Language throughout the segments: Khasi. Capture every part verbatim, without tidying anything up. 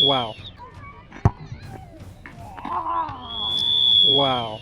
Wow. Wow.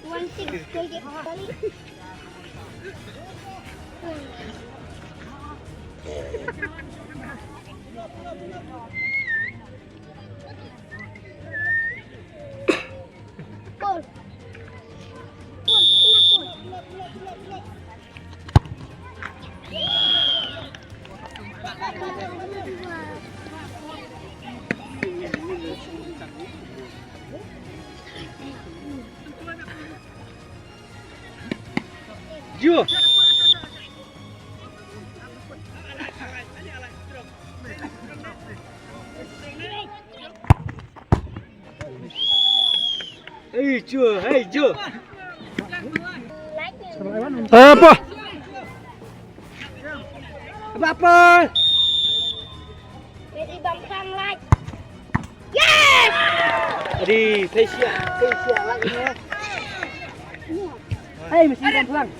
One six, take it. Goal. Goal, kena goal. Jua. Hei, jua, hei, jua. Apa? Apa, apa? Messi bam khang, like. Yes! Adi, Malaysia, Malaysia, like ni. Hai, Messi bam khang.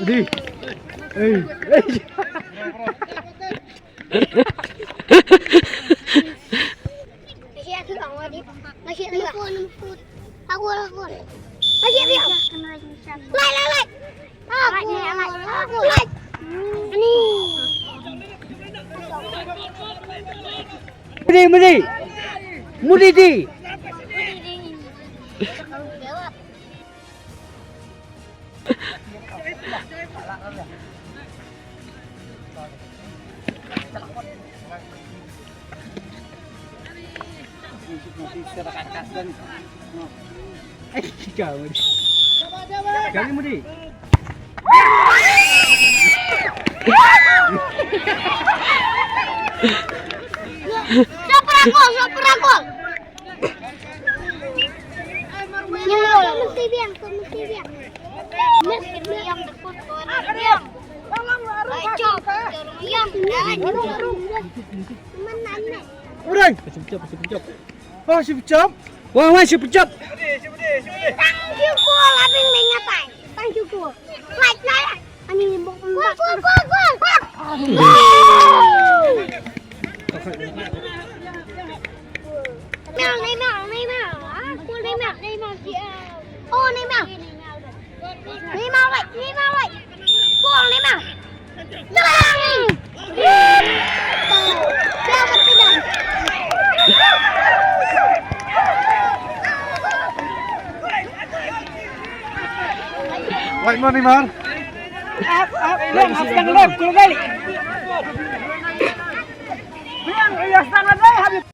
Di. Eh, eh. Lai, lai, lai. Lai, lai, lai. Lai. Ni. Mudi, mudi. Mudi di. Kami mudi. Siapa rakol? Siapa rakol? Mesti biang, mesti biang. Mesti biang, biang. Ayo, biang. Udah. Oh, si pecap. Wah, wah, si pecap. Thank you, Kul. Abin mengatai. Thank you, Kul. Like, like. Ani, bok, bok, bok, bok. Neymar, Neymar, Neymar. Ah, Kul Neymar, Neymar. Oh, Neymar. Neymar, wait, Neymar, wait. Ball, Neymar. Tang! Dapat tidak? Wait, Neymar. Up, up, long, up, long, long, Kul balik. Bilang, ya, sana deh, Habib.